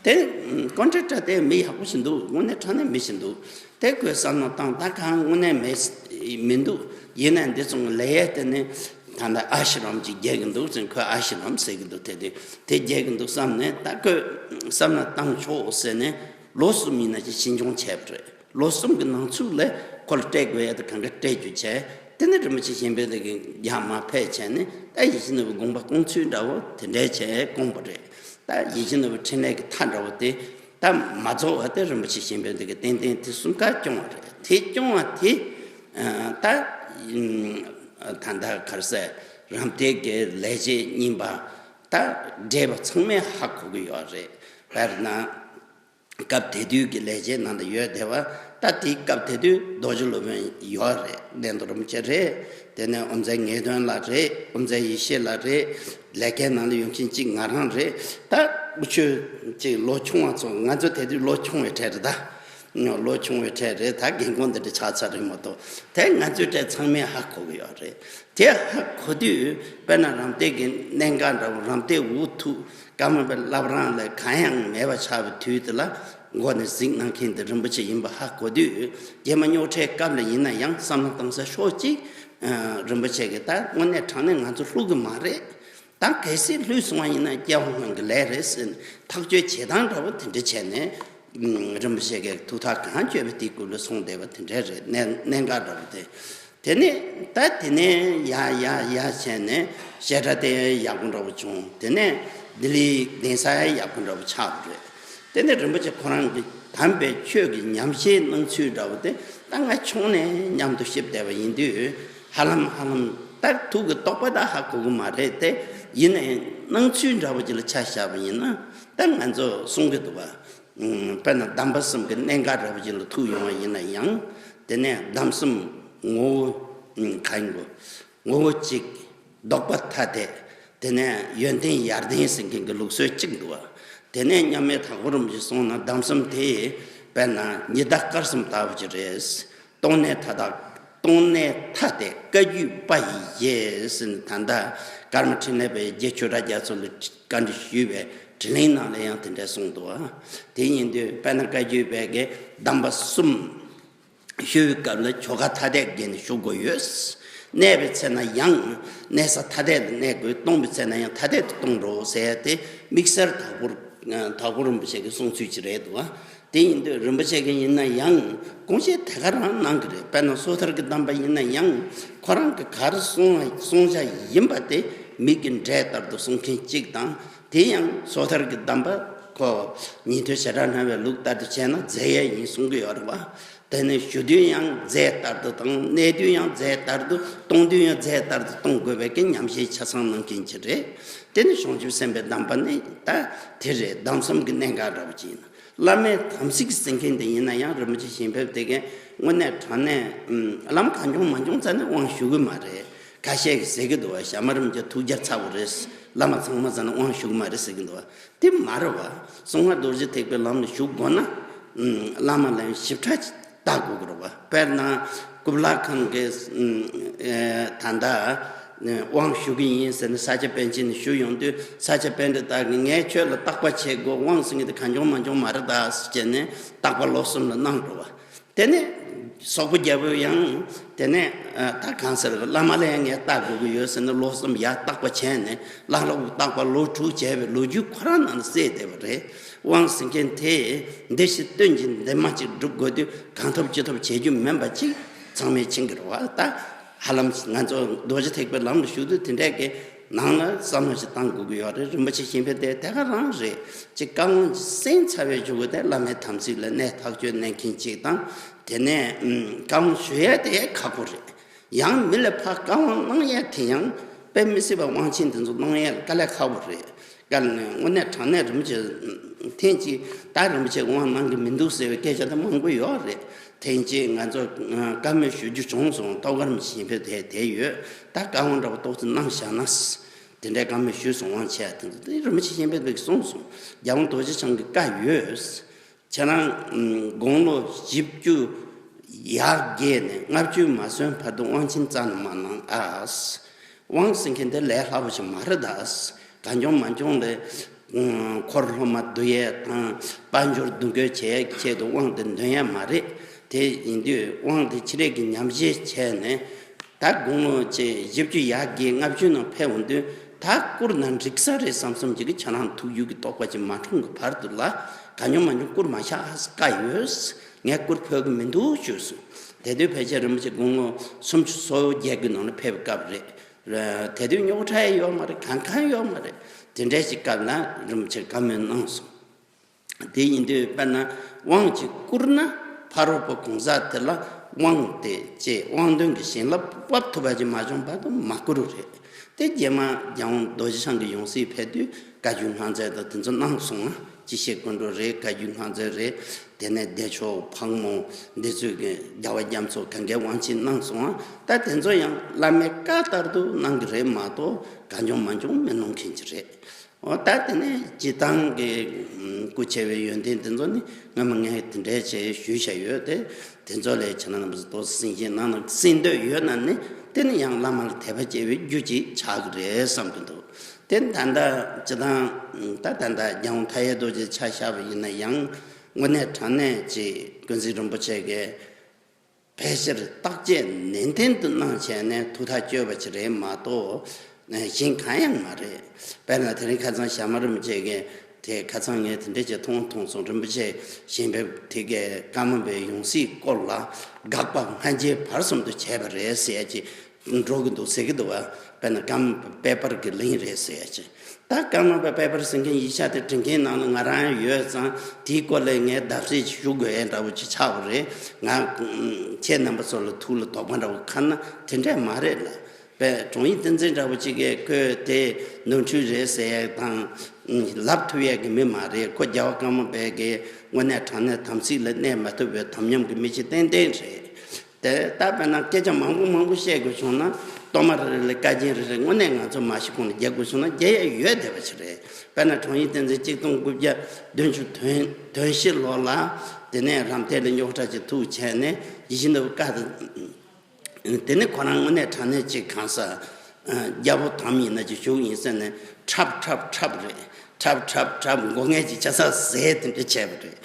བྱེད། དེ་ཀོན་ཊེག་ཊར་དེ་མི་ཡག་པོ་ཞིག་འདུག། དངོས་གནས་དྲང་གནས་མི་ཞིག་འདུག། དེ་ཁོས་བསམ་བློ་བཏང་། ད་གང་དངོས་གནས་མི་མི་འདུག། ཡིན་ནའི་འདི་ཚོ་ལས་ཡས་དེ་ནི་ད་ལྟ་ཨ་ཤི་རམ་ཅིག་རྒྱག་གི་འདུག་ཟེར། ཁོས་ཨ་ཤི་རམ་ཟེར་གི་འདུག་དེ་དུས་དེ་རྒྱག་གི་འདུག་བསམ་ནས། ད་ཁོས་བསམ་བློ་བཏང་ཆོག་ཟེར་ནས། ལོ་གསུམ་ཡིན་ན་ཅིག་ཕྱིས་འགྱངས་བྱས་པ་རེད། ལོ་གསུམ་གྱི་ནང་ཚུད་ལ་ཁོ་ལ་སྤྲད་དགོས་ཡ་དེ་གང་ག་སྤྲད་རྒྱུ་བྱས། དེ་ནས་རིན་པོ་ཆེ་གཞན་ཕན་དེ་གི་རྒྱ་མ་ཕེབས་བྱས་ནས། ད་ཡིད་བཞིན་ནོར་བུའི་དགོངས་པ་སྐོང་ཚུལ་འདྲ་བོ་དེ་འདྲའི་བྱས་སྐོང་པ་རེད། ད་ཡིད་བཞིན་ནོར་བུའི་འཕྲིན་ལས་ཀྱི་མཐའ་འདྲ་བོ་དེ་ད་མ་རྫོགས་བ་དེ་རིན་པོ་ཆེ་གཞན་ཕན་དེ་གི་ཏན་ཏན་དེ་གསུམ་ཀ་སྐྱོང་བ་རེད། དེ་སྐྱོང་བ་དེ་ད་ད་ལྟ་ག་རེ་ཟེར། རམ་འདེགས་ཀྱི་ལས་བྱེད་རྙིང་པ་ད་བགྲེས་པ་ཚང་མས་ཧ་གོ་གི་ཡོད་རེད། དཔེར་ན། སྐབས་དེ་དུས་ཀྱི་ལས་བྱེད་ནང་དུ་ཡོད་བསྡད་པ། ད་དེའི་སྐབས་དེ་དུས་རྡོ་རྗེ་སློབ་དཔོན་ཡོད་རེད། གནས་མདོ་རིན་པོ་ཆེ་རེད། དེ་ནས་དབུ་མཛད་ངེས་དོན་ལགས་རེད། དབུ་མཛད་ཡེ་ཤེས་ལགས་རེད། ལས་ཀའི་ནང་ལ་ཡོང་མཁན་གཅིག་ང་རང་རེད། ད་དབུ་ཆོས་གཅིག་ལོ་ཆུང་བ་ཚོ། ང་ཚོ་དེ་དུས་ལོ་ཆུང་བའི་གྲས་རེད་ད། ལོ་ཆུང་བའི་གྲས་རེད། ད་རྒན་གོག་འདི་འདྲ་ཆགས་ཚར་རེད་མ་གཏོགས། དེ་ང་ཚོའི་གྲས་ཚང་མས་ཧ་གོ་གི་ཡོད་རེད། དེ་ཧ་གོ་དུས་དཔེར་ན་རམ་འདེགས་ཀྱི་གནད་འགག་འདྲ་བོ། རམ་འདེགས་འུ་ཐུག་བཀའ་མོལ་པའི་བླ་བྲང་ལ་གང་ཡང་མེད་པ་ཆགས་པའི་དུས་དེ་ལ། མགོ་ནས་གཟིགས་གནང་མཁན་དེ་རིན་པོ་ཆེ་ཡིན་པ་ཧ་གོ་དུས། རྗེས་མ་རྙོག་ཁྲའི་སྐབས་ལ་ཡིན་ན་ཡང་བསམ་བློ་བཏང་ས་ཕྱོགས་གཅིག་རིན་པོ་ཆེ་གིས་ད་དངོས་གནས་དྲང་གནས་ང་ཚོ་ལྷུག་གི་མ་རེད། ད་གལ་སྲིད་ལྷུག་སོང་བ་ཡིན་ན་སྐྱེ་བ་སྔོན་གྱི་ལས་རེད་ཟེར་ནས་ཐག་གཅོད་བྱེད་སྟངས་འདྲ་བོ་དེ་འདྲ་བྱས་ནས། རིན་པོ་ཆེ་གིས་ཐུགས་ཐག་གང་གཅོད་པའི་དེའི་སྐོར་ལ་གསུངས་བསྡད་པ་དེ་འདྲ་རེད། གནད་གནད་འགག་འདྲ་བོ་དེ། དེ་ནས་ད་དེ་ནས་ཡར་ཡར་ཡར་བྱས་ནས་བཤད་གྲྭ་དེ་ཡག་པོ་འདྲ་བོ་བྱུང་། དེ་ནས་ལྡི་ལིའི་གདན་ས་ཡག་པོ་འདྲ་བོ་ཆགས་པ་རེད། དེ་ནས་རིན་པོ་ཆེ་ཁོ་རང་གི་དམ་པའི་ཆོས་ཀྱི་ཉམས་བཞེས་གནང་ཚུལ་འདྲ་བོ་དེ་ད་ང་ཆུང་ནས་མཉམ་དུ་གཤིབ་བསྡད་པ་ཡིན་དུས། ཧ་ལམ་ཧ་ལམ་ད་ཐུགས་ཀྱི་རྟོགས་པ་ད་ཧ་གོ་གི་མ་རེད་དེ། ཡིན་ནའི་སྣང་ཚུལ་འདྲ་བོ་ཅིག་ལ་ཆ་བཞག་པ་ཡིན་ན། ད་ང་ཚོ་གསུང་གི་འདུག་བ། དཔེར་ན་གདམས་པ་གསུམ་གྱི་གནད་འགག་འདྲ་བོ་ཅིག་ལ་ཐུག་ཡོང་བ་ཡིན་ན་ཡང་། དེ་ནས་གདམས་གསུམ་ངོ་བོ་གང་ཡིན་གོ། ངོ་བོ་གཅིག་ལྡོག་པ་ཐ་དད། དེ་ནས་ཡོན་ཏན་ཡར་ལྡན་ཟེར་མཁན་གྱི་ལུགས་སྲོལ་གཅིག་འདུག་བ། དེ་ནས་མཉམ་མེད་དྭགས་པོ་རིན་པོ་ཆེས་གསུངས་ན། གདམས་གསུམ་དེ་དཔེར་ན་ཉི་ཟླ་སྐར་གསུམ་ལྟ་བུ་ཅིག་རེད། སྟོང་གནས་ཐ་དད། སྟོང་གནས་ཐ་དད་བཀའ་བརྒྱུད་པ་ཡི་གཞི་ཟེར་ནས། ད་ལྟ་ཀརྨ་འཕྲིན་ལས་པའི་རྗེ་ཆོས་གྲགས་རྒྱ་མཚོ་ལ་བཀའ་འདྲི་ཞུས་པའི་དྲི་ལན་ནང་ལ་ཡང་དེ་འདྲ་གསུངས་འདུག་བ། དེ་ཡིན་དུས་དཔེར་ན་བཀའ་བརྒྱུད་པའི་གི་གདམས་པ་གསུམ་ཞུ་བའི་སྐབས་ལ་ཆོ་ག་ཐ་དད་བརྒྱབ་ནས་ཞུ་དགོས་ཡོད། གནས་པའི་ཚེ་ན་ཡང་གནས་ས་ཐ་དད་ལ་གནས་དགོས། གཏོང་བའི་ཚེ་ན་ཡང་ཐ་དད་དུ་གཏོང་རོགས་ཟེར་ཏེ། དམིགས་བསལ་དྭགས་པོ་དྭགས་པོ་རིན་པོ་ཆེ་གི་གསུང་ཚུལ་ཅིག་རེད་འདུག་བ། དེ་ཡིན་དུས་རིན་པོ་ཆེ་གིས་ཡིན་ན་ཡང་དགོངས་བཞེས་དེ་ག་རང་གནང་གི་རེད། དཔེར་ན་སོ་ཐར་གྱི་གདམས་པ་ཡིན་ན་ཡང་། ཁོ་རང་གིས་ག་རེ་གསུངས་གསུངས་བཞག་ཡིན་པ་དེ་མིག་གི་འབྲས་ལྟར་དུ་གསུང་མཁན་གཅིག་དང་། དེ་ཡང་སོ་ཐར་གྱི་གདམས་པ་ཁོ་ཉན་ཐོས་བྱེ་བྲག་སྨྲ་བའི་ལུགས་ལྟར་དུ་བྱས་ན་མཛད་ཡས་ཡིན་གསུང་གི་ཡོད་རེད་བ། དེ་ནས་ཞུ་དུས་ཡང་རྫས་ལྟར་དུ་དང་། གནས་དུས་ཡང་རྫས་ལྟར་དུ། གཏོང་དུས་ཡང་རྫས་ལྟར་དུ་གཏོང་དགོས་པའི་གི་ཉམས་བཞེས་ཆ་ཚང་གནང་མཁན་གྱི་རེད། དེ་ནི་བྱང་ཆུབ་སེམས་དཔའི་གདམས་པ་ནི་ད་དེ་རེད། གདམས་གསུམ་གྱི་གནད་འགག་འདྲ་བོ་ཅིག་ཡིན། བླ་མའི་དམ་ཚིག་ཟེར་མཁན་དེ་ཡིན་ན་ཡང་རིན་པོ་ཆེ་ཞིང་ཕེབས་དེ་གས་དངོས་གནས་དྲང་གནས། ཨུམ། བླ་མ་གང་བྱུང་མང་བྱུང་རྩ་ནས་དབང་ཞུ་གི་མ་རེད། ཁ་ཤས་ཀྱིས་ཟེར་གྱི་འདུག་བ། ཞྭ་དམར་རིན་པོ་ཆེ་ཐུགས་རྒྱལ་ཚ་བོ་རེད། བླ་མ་ཚང་མ་རྩ་ནས་དབང་ཞུ་གི་མ་རེད་ཟེར་གྱི་འདུག་བ། དེ་མ་རེད་བ། གསང་སྔགས་རྡོ་རྗེ་ཐེག་པའི་ལམ་ལ་ཞུགས་དགོས་ན། ཨུམ། བླ་མ་ལ་ཞིབ་ཕྲ་ལྟ་དགོས་ཀྱི་རེད་བ། དཔེར་ན་ཀུ་བ་ལ་ཁང་གི། ཨུམ། ཨེ། ད་ལྟ་དབང་ཞུ་གི་ཡིན་ཟེར་ནས་ས་སྐྱ་པཎ་ཆེན་ནས་ཞུ་ཡོང་དུས། ས་སྐྱ་པཎྜི་ཏ་གིས་ངས་ཁྱོད་ལ་བརྟག་པ་བྱེད་དགོས། དབང་ཟེར་མཁན་དེ་གང་བྱུང་མང་བྱུང་མ་རེད་ད་ཟེར་བྱས་ནས་བརྟག་པ་ལོ་གསུམ་ལ་གནང་འགྲོ་བ། དེ་ནས་སོག་པོ་རྒྱལ་པོས་ཡང་དེ་ནས། ཨ། ད་གང་ཟེར། བླ་མ་ལ་ཡང་ངས་བལྟ་དགོས་ཀྱི་ཡོད་ཟེར་ནས་ལོ་གསུམ་ཡར་བརྟག་པ་བྱས་ནས། བླ་སློབ་བརྟག་པ་ལོ་དྲུག་བྱས་པའི་ལོ་རྒྱུས་ཁོ་རང་ནང་ལ་གསལ་བསྡད་པ་རེད། དབང་ཟེར་མཁན་དེ་འདི་ཞིག་སྟོན་གྱི་འདི་མ་ཅིག་སྒྲུབ་དགོས་དུས། གང་ཐུབ་ཅི་ཐུབ་བྱེད་རྒྱུ་མིན་པ་ཅིག་ཚང་མས་མཁྱེན་གྱི་རེད་བ། ད་ཧ་ལམ་ང་ཚོ་རྡོ་རྗེ་ཐེག་པའི་ལམ་ལ་ཞུགས་དུས་དེ་འདྲས་ཀྱི་ནང་ལ་བསམ་བློ་ཞིག་བཏང་དགོས་ཀྱི་ཡོད་རེད། རིན་པོ་ཆེ་ཞིང་ཕེབས་དེ་དེ་ག་རང་རེད། ཅིག་བཀའ་དབང་ཅིག་གསན་ཚར་བའི་གཞུག་གུ་དེ་བླ་མའི་དམ་ཚིག་ལ་གནས་ཐག་གཅོད་གནང་མཁན་ཅིག་དང་། དེ་ནས། ཨུམ། བཀའ་དབང་ཞུ་ཡས་དེ་ཁག་པོ་རེད། ཡང་མི་ལ་ཕར་བཀའ་དབང་གནང་ཡས་དེ་ཡང་དཔེ་མི་སྲིད་པ་དབང་ཆེན་དེ་ཚོ་གནང་ཡས་ལ་དཀའ་ལས་ཁག་པོ་རེད། དཀའ་ལས་ནི་དངོས་གནས་དྲང་གནས་རིན་པོ་ཆེ་ཐེངས་གཅིག་ད་རིན་པོ་ཆེ་དབང་གནང་གི་མི་འདུག་ཟེར་བའི་སྐད་ཆ་དེ་མང་པོ་ཡོད་རེད། ཐེངས་གཅིག་ང་ཚོ་བཀའ་མོལ་ཞུ་རྒྱུ་བྱུང་སོང་། ཐོག་དཀར་མོ་ཞིང་ཕེབས་དེ་དེ་ཡོད། ད་བཀའ་དབང་འདྲ་པོ་ཏོག་ཙམ་གནང་བཞག་ན། དེ་འདྲའི་བཀའ་མོལ་ཞུས་སོང་། དབང་ཆེ་བ་དེ་ཚོ་དེ་རིན་པོ་ཆེ་ཞིང་ཕེབས་དེ་གསུངས་སོང་། རྒྱལ་དབང་རྡོ་རྗེ་འཆང་གི་བཀའ་ཡོད། ཁྱེད་རང་དགུང་ལོ་བཞི་བཅུ་ཡར་རྒས་ནས་ལྔ་བཅུ་མ་སོན་བར་དུ་དབང་ཆེན་རྩ་ནས་མ་གནང་ཨ། དབང་ཟེར་མཁན་དེ་ལས་སླ་པོ་ཞིག་མ་རེད་ད། གང་བྱུང་མང་བྱུང་ལ་འཁོར་སློབ་མ་བསྡུ་ཡས་དང་དཔལ་འབྱོར་བསྡུ་འགོད་བྱེད་ཡས་ཆེད་དུ་དབང་དེ་འདོན་ཡས་མ་རེད། དེ་ཡིན་དུས་དབང་དེ་ཕྱི་རེས་ཀྱི་ཉམས་བཞེས་བྱས་ནས། ད་ ད་དགུང་ལོ་བཅས་བཞི་བཅུ་ཡར་བརྒལ་ལྔ་བཅུ་ནང་ཕེབས་འོང་དུས། ད་བཀུར་ན་འགྲིག་ས་རེད་བསམ་བསམ་ཅིག་གི་ཁྱེད་རང་ཐུགས་རྒྱུད་ཀྱི་རྟོགས་པ་ཅིག་མ་འཁྲུངས་ཀྱི་བར་དུ་ལ། གང་བྱུང་མང་བྱུང་བཀུར་མ་བཞག་ཧ་ཟེར་བཀའ་ཡོད། ངས་བཀུར་ཕོད་ཀྱི་མི་འདུག་ཞུས་སོང་། དེ་དུས་ཕལ་ཆེར་རིན་པོ་ཆེ་དགུང་ལོ་སུམ་ཅུ་སོ་བརྒྱད་ཀྱི་ནང་ལ་ཕེབས་པའི་སྐབས་རེད། དེ་དུས་རྙོག་དྲ་ཡང་ཡོད་མ་རེད། གང་གང་ཡོད་མ་རེད། དེ་འདྲའི་ཅིག་སྐབས་ལ་རིན་པོ་ཆེ་བཀའ་མོལ་གནང་སོང་། དེ་ཡིན་དུས་དཔེར་ན་དབང་ཅིག་བསྐུར་ན། ཕ་རོལ་པོ་གང་ཟག་དེ་ལ་དབང་དེ་ཅེས་དབང་དོན་གྱི་བྱིན་རླབས་འབབ་ཐུབ་པ་ཅིག་མ་བྱུང་བར་དུ་མ་བསྐུར་རོགས་རེད། དེ་རྗེས་མ་རྒྱལ་དབང་རྡོ་རྗེ་འཆང་གི་ཡང་སྲིད་ཕེབས་དུས་བཀའ་བརྒྱུད་སྔགས་མཛོད་དང་དེ་ཚོ་གནང་སོང་ང་། སྤྱི་བཤད་ཀུན་འགྲོ་རེད། བཀའ་བརྒྱུད་སྔགས་མཛོད་རེད། དེ་ནས་བདེ་མཆོག་ཕག་མོ་འདི་ཚོས་ཀྱི་རྒྱལ་བ་རྒྱ་མཚོ་གང་གའི་དབང་ཆེན་གནང་སོང་ང་། ད་དེ་ཚོ་ཡང་བླ་མའི་བཀའ་ལྟར་དུ་གནང་གི་རེད་མ་གཏོགས་གང་བྱུང་མང་བྱུང་མི་གནང་མཁན་ཅིག་རེད། འོ་ད་དེ་ནས་སྤྱིར་བཏང་གི་ཨམ་སྐུ་ཆེ་བའི་ཡོན་ཏན་དེ་ཚོ་ནི་སྔ་མ་ངས་དེ་འདྲའི་ཆེ་ཞུས་བཞག་ཡོད་དེ། དེ་ཚོ་ལས་ཁྱེད་རང་རྣམ་པ་ཚོ་ཏོག་ཙམ་གསན་བཞེས་གནང་ན། གསན་འདོད་ཡོད་ན་ནི་དེ་ནི་ཡང་བླ་མ་ལ་དད་པ་སྐྱེ་བའི་རྒྱུ་ཅིག་ཆགས་ཀྱི་རེད་བསམ་གྱི་འདུག་དེ་ད་ལྟ་སྤྱིར་བཏང་ད་ད་ལྟ་རྒྱལ་དབང་མཐའ་ཡས་རྡོ་རྗེ་ཆ་བཞག་པ་ཡིན་ན་ཡང་། དངོས་གནས་དྲང་གནས་ཀྱི་ཀུན་གཟིགས་རིན་པོ་ཆེ་གིས་ཕལ་ཆེར་བརྟག་དཔྱད་ནན་ཏན་དུ་གནང་བྱས་ནས་ཐུགས་ཐག་གཅོད་པ་ཅིག་རེད་མ་གཏོགས་གཞན་གང་ཡང་མ་རེད། དཔེར་ན་དེ་རིང་ཁ་སང་ཞྭ་དམར་རིན་པོ་ཆེ་གིས་དེ་ཁ་སང་ངས་དེ་འདྲ་ཅིག་མཐོང་མཐོང་སོང་། རིན་པོ་ཆེ་ཞལ་འབེབས་དེ་གས་ཀརྨ་པའི་ཡང་སྲིད་སྐོར་ལ་དགག་པ་སྔ་རྗེས་བར་གསུམ་དུ་བྱས་པ་རེད་ཟེར་ཡ་ཅིག་འགྲོ་གི་འདུག་ཟེར་གི་འདུག་བ། དཔེར་ན་ཀརྨ་པ་དཔལ་འབར་གྱི་གླིང་རེད་ཟེར་ཡ་ཅིག་ད་ཀརྨ་པ་དཔལ་འབར་ཟེར་མཁན་ཡིག་ཆ་དེ་འབྲི་མཁན་ནང་ལ་ང་རང་ཡོད་ཙང་དེའི་སྐོར་ལ་ངས་བརྡབ་གསིག་ཞུ་དགོས་ཡ་འདྲ་བོ་ཅིག་ཆགས་པ་རེད། ང་ཁྱེད་རྣམ་པ་ཚོ་ལ་ཐུགས་ལ་དོགས་པ་འདྲ་བོ་ཁ་ན་དེ་འདྲས་མ་རེད་ལ། དཔེ་དྲུང་ཡིག་བསྟན་འཛིན་འདྲ་བོ་ཅིག་གིས་ཁོས་དེ་ནོར་འཁྲུལ་རེད་ཟེར་ཡ་དང་ལབ་ཐུབ་ཡ་གི་མི་མ་རེད། ཁོ་རྒྱལ་བ་ཀརྨ་པའི་གི་དངོས་གནས་དྲང་གནས་དམ་ཚིག་ལ་གནས་མ་ཐུབ་པའི་དམ་ཉམས་ཀྱི་མི་ཅིག་ཏན་ཏན་རེད། དེ་ལྟ་བས་ན་སྐད་ཆ་མང་པོ་མང་པོ་བཤད་དགོས་བྱུང་ན། གཏོར་མ་རེ་རེ་ལ་བཀའ་རྒྱན་རེ་རེ་དངོས་གནས་ང་ཚོ་མ་ཤི་གོང་ལ་རྒྱག་དགོས་བྱུང་ན་རྒྱག་ཡ་ཡོད་བསྡད་པ་ཞིག་རེད། དཔེར་ན་དྲུང་ཡིག་བསྟན་འཛིན་གཅིག་སྟོང་དགུ་བརྒྱ་བདུན་ཅུ་དོན་དོན་བཞི་ལོ་ལ། དེ་ནས་རམ་འདེགས་ལ་རྙོག་དྲ་ཅིག་ཐུག་བྱས་ནས་ཡིད་བཞིན་ནོར་བུ་བཀའ་དང་། དེ་ནས་ཁོ་རང་དངོས་གནས་དྲང་གནས་ཅིག་གང་ཟག་རྒྱལ་པོ་དམ་ཡིན་ན་ཅིག་བཞུགས་ཡིན་ཟེར་ནས་འཁྲབ་འཁྲབ་འཁྲབ་རེད། འཁྲབ་འཁྲབ་འཁྲབ་མགོ་ངན་གྱི་ཆ་ཚང་ཟས་དེ་འདྲ་བྱས་པ་རེད།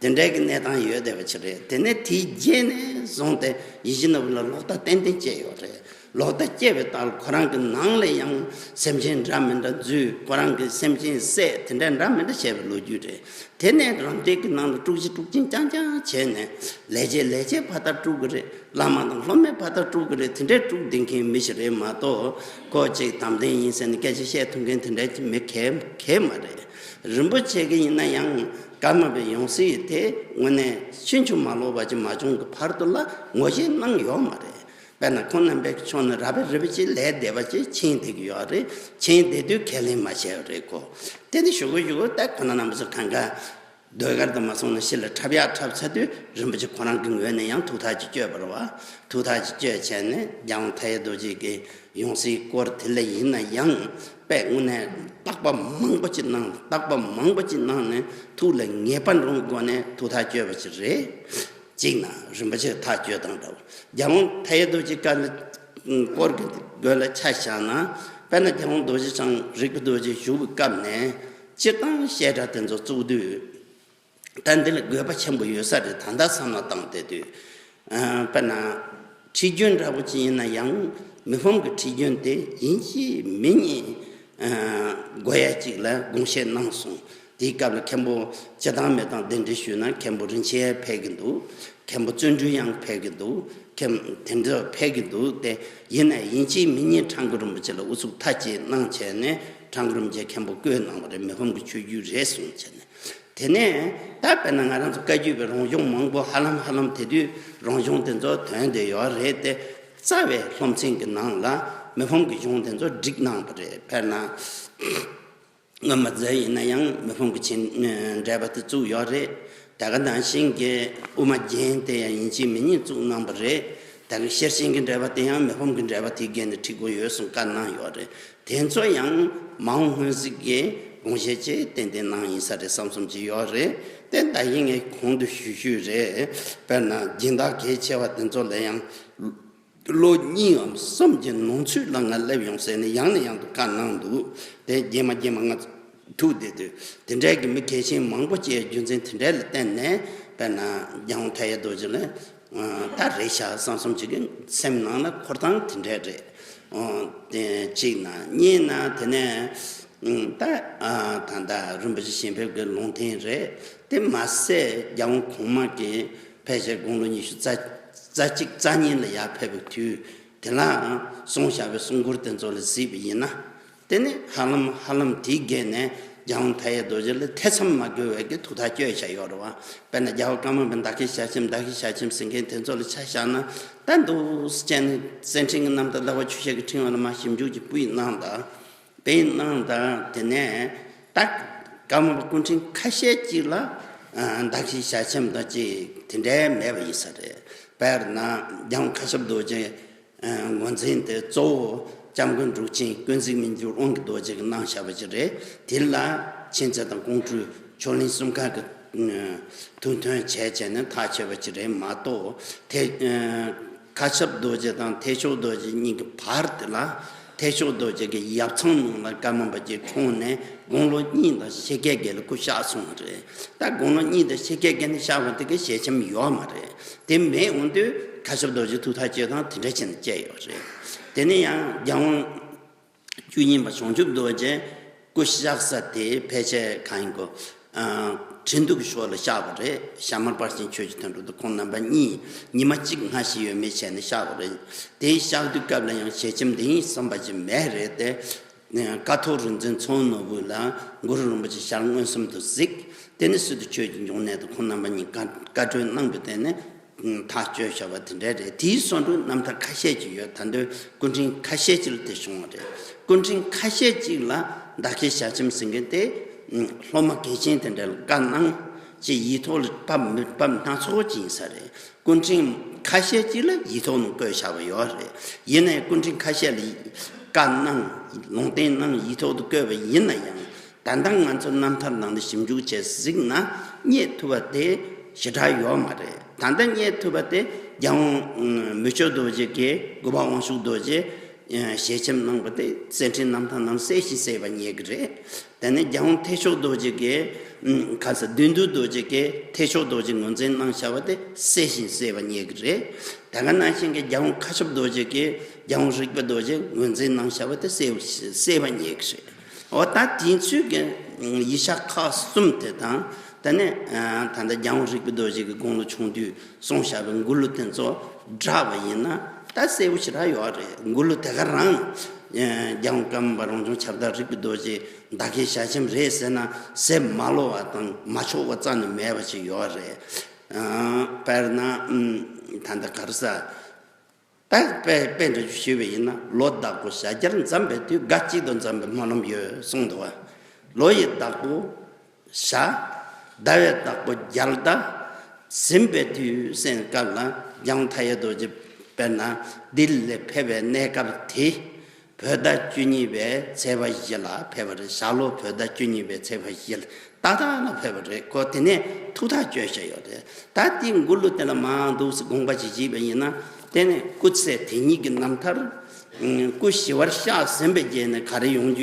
དེ་འདྲའི་གི་གནས་སྟངས་ཡོད་བསྡད་པ་ཅིག་རེད། དེ་ནས་དེའི་རྗེས་ནས་བཟུང་སྟེ་ཡིད་བཞིན་ནོར་བུ་ལ་ལོག་ལྟ་ཏན་ཏན་སྐྱེས་ཡོད་རེད། ལོག་ལྟ་སྐྱེས་པའི་རྟགས་ལ་ཁོ་རང་གི་ནང་ལ་ཡང་སེམས་ཅན་འདྲ་མི་འདྲ་འཛུལ། ཁོ་རང་གི་སེམས་ཅན་བསད། དེ་འདྲ་འདྲ་མི་འདྲ་བྱས་པའི་ལོ་རྒྱུས་རེད། དེ་ནས་རམ་འདེགས་ཀྱི་ནང་ལ་དཀྲུག་ཤིང་དཀྲུག་རྐྱེན་རྐྱང་རྐྱང་བྱས་ནས་ལས་བྱེད་ལས་བྱེད་ཕར་ལྟ་དཀྲུག་གི་རེད། བླ་མ་དང་སློབ་མའི་ཕར་ལྟ་དཀྲུག་གི་རེད། དེ་འདྲའི་དཀྲུག་བསྡད་མཁན་མི་ཞིག་རེད་མ་གཏོགས། ཁོ་ཅིག་དམ་ལྡན་ཡིན་ཟེར་ནས་སྐད་ཆ་བཤད་ཐུབ་མཁན་དེ་འདྲའི་མི་གལ་གལ་མ་རེད། རིན་པོ་ཆེ་གི་ཡིན་ན་ཡང་ཀརྨ་པའི་ཡང་སྲིད་དེ་དངོས་གནས་ཕྱིན་ཅི་མ་ལོག་པ་ཅིག་མ་བྱུང་གི་བར་དུ་ལ་ངོ་ཤེས་གནང་ཡོད་མ་རེད། དཔེར་ན་ཁོང་རྣམ་པའི་ཕྱོགས་ནས་ར་བའི་རི་བོ་ཅིག་ལས་སྡེ་བ་ཅིག་ཕྱིན་བསྡད་ཀྱི་ཡོད་རེད། ཕྱིན་བསྡད་དུས་ཁས་ལེན་མ་བྱས་པ་རེད་ཁོ། དེ་ནི་ཞུ་གི་ཞུ་གི་ད་ཁོ་ན་རྣམ་པ་ཚོ་གང་ག་ཟློས་གར་དུ་མ་སོང་ན་ཕྱི་ལ་འཁྲབ་ཡག་འཁྲབ་ཚར་དུས་རིན་པོ་ཆེ་ཁོ་རང་གི་ངོས་ནས་ཡང་ཐུགས་ཐག་ཅིག་གཅོད་པ་རེད་བ། ཐུགས་ཐག་ཅིག་གཅོད་བྱས་ནས་རྒྱལ་དབང་མཐའ་ཡས་རྡོ་རྗེ་གི་ཡང་སྲིད་སྐོར་དེ་ལ་ཡིན་ན་ཡང་དཔེ་དངོས་གནས་བརྟག་པ་མང་པོ་ཅིག་གནང་། བརྟག་པ་མང་པོ་ཅིག་གནང་ནས་ཐུགས་ལ་ངེས་པ་འདྲ་བོའི་སྒོ་ནས་ཐུགས་ཐག་གཅོད་པ་ཅིག་རེད། གཅིག་ན་རིན་པོ་ཆེ་ཐག་གཅོད་སྟངས་འདྲ་བོ། རྒྱལ་དབང་མཐའ་ཡས་རྡོ་རྗེ་བཀའ་ལ་སྐོར་གྱི་དགོས་ལ་ཆ་བཞག་ན། དཔེར་ན་རྒྱལ་དབང་རྡོ་རྗེ་འཆང་རིག་པའི་རྡོ་རྗེ་བཞུགས་པའི་སྐབས་ནས་སྤྱིར་བཏང་བཤད་གྲྭ་དེ་ཚོ་བཙུགས་དུས། ད་འདི་ལ་དགོས་པ་ཆེན་པོ་ཡོད་ས་རེད། ད་ལྟ་བསམ་བློ་བཏང་བསྡད་དུས། ཨ་དཔེར་ན་ཁྲིད་རྒྱུན་འདྲ་བོ་ཅིག་ཡིན་ན་ཡང་མི་ཕམ་གྱི་ཁྲིད་རྒྱུན་དེ་ཡིན་གཅིག་མིན་གཉིས་ཨ་དགོས་ཡ་ཅིག་ལ་དགོངས་བཞེས་གནང་སོང་། དེའི་སྐབས་ལ་མཁན་པོ་སྤྱིར་བཏང་མི་དང་གདན་འདྲེན་ཞུས་ན་མཁན་པོ་རིན་ཆེན་ཕེབས་ཀྱི་འདུག་མཁན་པོ་བརྩོན་འགྲུས་དབྱངས་ཕེབས་ཀྱི་འདུག་མཁན་དེ་འདྲ་ཕེབས་ཀྱི་འདུག་སྟེ། ཡིན་ནའི་ཡིན་གཅིག་མིན་གཉིས་ཁྲ་འགུ་རིན་པོ་ཆེ་ལ་ཨུ་ཚུགས་མཐའ་གཅིག་གནང་བྱས་ནས་ཁྲ་འགུ་རིན་པོ་ཆེ་མཁན་པོ་བསྐོས་གནང་བ་རེད། མི་ཕམ་གྱི་ཆོས་བརྒྱུད་རེད་གསུངས་བྱས་ནས། དེ་ནས་ད་དཔེར་ན་ང་རང་ཚོ་བཀའ་བརྒྱུད་པའི་རང་གཞུང་མང་པོ་ཧ་ལམ་ཧ་ལམ་དེ་དུས་རང་གཞུང་དེ་ཚོ་དོན་དེ་ཡོད་རེད་དེ། རྩ་བའི་སློབ་ཚན་གྱི་ནང་ལ་མི་ཕམ་གྱི་གཞུང་དེ་ཚོ་བསྒྲིགས་གནང་བ་རེད། དཔེར་ན། སྔོན་མ་མཛད་ཡིན་ན་ཡང་མི་ཕམ་གྱི་ཆེན་འགྲེལ་པ་དེ་བཙུགས་ཡོད་རེད། ད་ག་ནང་བཞིན་གྱི་དབུ་མ་རྒྱན་དེ་ཡང་ཡིན་གཅིག་མིན་གཉིས་བཙུགས་གནང་བ་རེད། ད་ག་ཤེར་ཕྱིན་གྱི་འགྲེལ་པ་དེ་ཡང་མི་ཕམ་གྱི་འགྲེལ་པ་དེའི་འགན་དུ་ཁྲིད་དགོས་ཡོད་གསུངས་བཀའ་གནང་ཡོད་རེད། དེ་ཚོ་ཡང་མ་འོངས་སྔོན་གཟིགས་ཀྱི་དགོངས་བཞེད་ཅིག་ཏན་ཏན་གནང་ཡིན་ས་རེད་བསམ་བསམ་ཅིག་ཡོད་རེད། དེ་ད་ཡིན་ངས་གོང་དུ་ཞུས་ཞུས་རེད། དཔེར་ན་སྦྱིན་བདག་གལ་ཆེ་བ་དེ་ཚོ་ལ་ཡང་ལོ་གཉིས་འམ་གསུམ་གྱི་ནང་ཚུད་ལ་ང་སླེབས་ཡོང་ཟེར་ནས་ཡང་ནས་ཡང་དུ་བཀའ་གནང་འདུག་དེ་རྗེས་མ་རྗེས་མ་ང་ཐུག་བསྡད་དུས་དེ་འདྲའི་གི་མི་གལ་ཆེན་མང་པོ་སྐྱེས་རྒྱུ་མཚན་དེ་འདྲའི་ལ་བརྟེན་ནས། དཔེར་ན་རྒྱལ་དབང་མཐའ་ཡས་རྡོ་རྗེ་ལ་ ད་རེད་ཤག་བསམ་བསམ་ཅིག་གི་སེམས་ནང་ལ་འཁོར་སྟངས་དེ་འདྲས་རེད། དེ་གཅིག་ན་གཉིས་ན་དེ་ནས་ད་ད་ལྟ་རིན་པོ་ཆེ་ཞལ་ཕེབས་ཀྱི་ལུང་བསྟན་རེད། དེ་མ་ཟད་རྒྱལ་དབང་གོང་མ་གིས་ཕལ་ཆེར་དགུང་ལོ་ཉི་ཤུ་རྩ་རྩ་གཅིག་རྩ་གཉིས་ལ་ཡར་ཕེབས་པའི་དུས་དེ་ལའང་གསུངས་བཞག་པའི་གསུང་མགུར་དེ་ཚོ་ལ་གཟིགས་པ་ཡིན་ན། དེ་ནི་ཧ་ལམ་ཧ་ལམ་དེའི་སྒང་ནས་རྒྱལ་དབང་མཐའ་ཡས་རྡོ་རྗེ་ལ་ཐེ་ཚོམ་མ་དགོས་པའི་གི་ཐུགས་ཐག་གཅོད་བྱས་ཡོད་རེད་བ། དཔེར་ན་རྒྱལ་བ་ཀརྨ་པའི་མདའ་ཁྱེར་ཞལ་ཆེམས། མདའ་ཁྱེར་ཞལ་ཆེམས་ཟེར་མཁན་དེ་ཚོ་ལ་ཆ་བཞག་ན་ད་འདུག་སེ་བྱས་ནས་གསེར་ཕྲེང་གི་རྣམ་ཐར་ཟླ་བ་ཆུ་ཤེལ་གྱི་ཕྲེང་བ་ལ་མར་ཞིབ་འཇུག་ཅིག་སྤུས་གནང་དང་། དཔེ་གནང་དང་། དེ་ནས་ད་ཀརྨ་པ་སྐུ་ཕྲེང་ཁ་ཤས་ཅིག་ལ་མདའ་ཁྱེར་ཞལ་ཆེམས་དང་ཅིག་དེ་འདྲའི་མེད་པ་ཡིན་ས་རེད། དཔེར་ན་རྒྱལ་དབང་མཁའ་ཁྱབ་རྡོ་རྗེ་ངོས་འཛིན་དེ་གཙོ་བོ་སྐྱབས་མགོན་འབྲུག་ཆེན་ཀུན་གཟིགས་སྨིན་གྲོལ་དབང་གི་རྡོ་རྗེ་གིས་གནང་བཞག་པ་ཅིག་རེད། དེ་ལ་མཁྱེན་བརྩེ་དང་ཀོང་སྤྲུལ་ཕྱོགས་གླིང་གསུམ་ཀ་གི་ཐུགས་མཐུན་བྱས་བྱས་ནས་ཐག་ཆོད་པ་ཅིག་རེད་མ་གཏོགས། དེ་མཁའ་ཁྱབ་རྡོ་རྗེ་དང་ཐེག་མཆོག་རྡོ་རྗེ་གཉིས་ཀྱི་བར་དེ་ལ་ཐེག་མཆོག་རྡོ་རྗེ་གི་ཡབ་ཚང་ནང་ལ་ཀརྨ་པ་ཅིག་འཁྲུངས་ནས་དགུང་ལོ་གཉིས་དང་ཕྱེད་ཀའི་སྒང་ལ་སྐུ་གཤེགས་སོང་བ་རེད། ད་དགུང་ལོ་གཉིས་དང་ཕྱེད་ཀའི་སྒང་ལ་གཤེགས་པ་དེ་གི་ཞལ་ཆེམས་ཡོད་མ་རེད། དེ་མེད་འོང་དུས་མཁའ་ཁྱབ་རྡོ་རྗེ་ཐུགས་ཐག་གཅོད་སྟངས་དེ་འདྲ་བྱས་ནས་བཅད་ཡོད་རེད། དེ་ནས་ཡང་རྒྱལ་དབང་བཅུ་གཉིས་པ་བྱང་ཆུབ་རྡོ་རྗེ་སྐུ་གཤེགས་ས་དེ་ཕལ་ཆེར་གང་ཡིན་གོ། ཁྲི་འདུ་གི་ཕྱོགས་ལ་གཤེགས་པ་རེད། ཞྭ་དམར་དཔལ་ཆེན་ཆོས་ཀྱི་དོན་གྲུབ་དང་ཁོང་རྣམ་པ་གཉིས་ཉི་མ་གཅིག་སྔ་ཕྱི་ཡོད་མེད་བྱས་ནས་གཤེགས་པ་རེད། དེའི་གཤེགས་དུས་སྐབས་ལ་ཡང་ཞལ་ཆེམས་འདི་ཡིན་བསམ་པ་ཅིག་མེད་རེད་དེ། ཀཿཐོག་རིག་འཛིན་ཚོང་ནོར་བུ་ལ་གུ་རུ་རིན་པོ་ཆེ་ཞལ་མངོན་སུམ་དུ་གཟིགས། དེ་ནས་སི་ཏུ་ཆོས་ཀྱི་འབྱུང་གནས་དང་ཁོང་རྣམ་པ་གཉིས་བཀའ་བཀའ་གྲོས་གནང་བའི་སྟེང་ནས་ཐག་གཅོད་བྱ་བ་དེ་འདྲ་རེད། དེའི་སོ་འགྲོ་རྣམ་ཐར་ཁ་ཤས་ཅིག་ཡོད། ད་དུང་སྐུ་ཕྲེང་ཁ་ཤས་ཅིག་ལ་དེ་བྱུང་བ་རེད། སྐུ་ཕྲེང་ཁ་ཤས་ཅིག་ལ་མདའ་ཁྱེར་ཞལ་ཆེམས་ཟེར་མཁན་དེ་སློབ་མ་གལ་ཆེན་དེ་འདྲ་ལ་བཀའ་གནང་ཅིག་ཡིག་ཐོག་ལ་ཕབ་མི་ཕབ་སྣ་ཚོགས་ཅིག་ཡིན་ས་རེད། སྐུ་ཕྲེང་ཁ་ཤས་ཅིག་ལ་ཡིག་ཐོག་ནས་བཀོད་བཞག་པ་ཡོད་རེད། ཡིན་ནའི་སྐུ་ཕྲེང་ཁ་ཤས་ལ་བཀའ་གནང་། ལུང་བསྟན་གནང་། ཡིག་ཐོག་ཏུ་བཀོད་པ་ཡིན་ན་ཡང་། ད་ལྟ་ང་ཚོ་རྣམ་ཐར་ནང་དུ་ཞིབ་འཇུག་བྱས་གཟིགས་ན་རྙེད་ཐུབ་པ་དེ་ཞེ་དྲག་ཡོད་མ་རེད། ད་ལྟ་རྙེད་ཐུབ་པ་དེ་རྒྱལ་དབང་མི་བསྐྱོད་རྡོ་རྗེ་གིས་གུས་པ་དབང་ཕྱུག་རྡོ་རྗེ་ཞལ་ཆེམས་གནང་བ་དེ་གསེར་ཕྲེང་རྣམ་ཐར་ནང་གསལ་ཞིང་གསལ་བ་རྙེད་ཀྱི་རེད། དེ་ནས་རྒྱལ་དབང་ཐེག་མཆོག་རྡོ་རྗེ་གིས་ཁ་ས་བདུད་འདུལ་རྡོ་རྗེ་གིས་ཐེག་མཆོག་རྡོ་རྗེ་ངོས་འཛིན་གནང་བཞག་པ་དེ་གསལ་ཞིང་གསལ་བ་རྙེད་ཀྱི་རེད། དེ་ག་ནང་བཞིན་གྱི་རྒྱལ་དབང་མཁའ་ཁྱབ་རྡོ་རྗེ་གིས་རྒྱལ་དབང་རིག་པ་རྡོ་རྗེ་ངོས་འཛིན་གནང་བཞག་པ་དེ་གསལ་བ་གསལ་བ་རྙེད་ཀྱི་རེད། འོ་ད་དེང་ཚུལ་གྱི་ཡིག་ཆ་ཁག་གསུམ་དེ་དང་། དེ་ནས་ད་ལྟ་རྒྱལ་དབང་རིག་པ་རྡོ་རྗེ་གི་དགུང་ལོ་ཆུང་དུས་གསུངས་བཞག་པའི་མགུར་གླུ་དེ་ཚོ་བསྒྲགས་པ་ཡིན་ན་ད་གསལ་བོ་ཞེ་དྲག་ཡོད་རེད། མགུར་གླུ་དེ་ག་རང་རྒྱལ་དབང་ཀརྨ་པ་རང་བྱུང་ཁྱབ་བདག་རིག་པའི་རྡོ་རྗེ་མདའ་ཁྱེར་ཞལ་ཆེམས་རེད་ཟེར་ན་ཟེར་མ་ལོ་བ་དང་མ་ཆོག་པ་རྩ་ནས་མེད་པ་ཞིག་ཡོད་རེད། དཔེར་ན་ད་ལྟ་ག་རེ་ཟ། ད་དཔེ་དཔེ་འདྲ་ཞུས་པ་ཡིན་ན། ལོ་བདག་པོ་ཞྭ་སྦྱར་འཛོམས་པའི་དུས། དགའ་སྐྱིད་དུ་འཛོམས་པའི་སྨོན་ལམ་ཡོད་གསུངས་འདུག་བ། ལོ་ཡི་བདག་པོ་ཞྭ། ཟླ་བའི་བདག་པོ་རྒྱལ་ཟླ་ཟིན་པའི་དུས་ཟེར་སྐབས་ལ་རྒྱལ་དབང་མཐའ་ཡས་རྡོ་རྗེ་དཔེར་ན་ལྡི་ལི་ལ་ཕེབས་པའི་གནས་སྐབས་དེ། བོད་ཟླ་བཅུ་གཉིས་པའི་ཚེས་པ་བཞི་ལ་ཕེབས་པ་རེད། ཞྭ་ལོ་བོད་ཟླ་བཅུ་གཉིས་པའི་ཚེས་པ་བཞི་ལ་ཏག་ཏག་ལ་ཕེབས་པ་རེད། ཁོ་དེ་ནས་ཐུགས་ཐག་གཅོད་བྱས་ཡོད་རེད། ད་དེ་མགུར་གླུ་དེ་ལ་མར་འདུག་སེ་དགོངས་པ་ཅིག་བཞེས་པ་ཡིན་ན། དེ་ནས་སྐུ་ཚེ་དེ་ཉིད་ཀྱི་རྣམ་ཐར། སྐུ་ཞི་བར་གཤེགས་ཟིན་པའི་རྗེས་ནས་ག་རེ་ཡོང་རྒྱུ།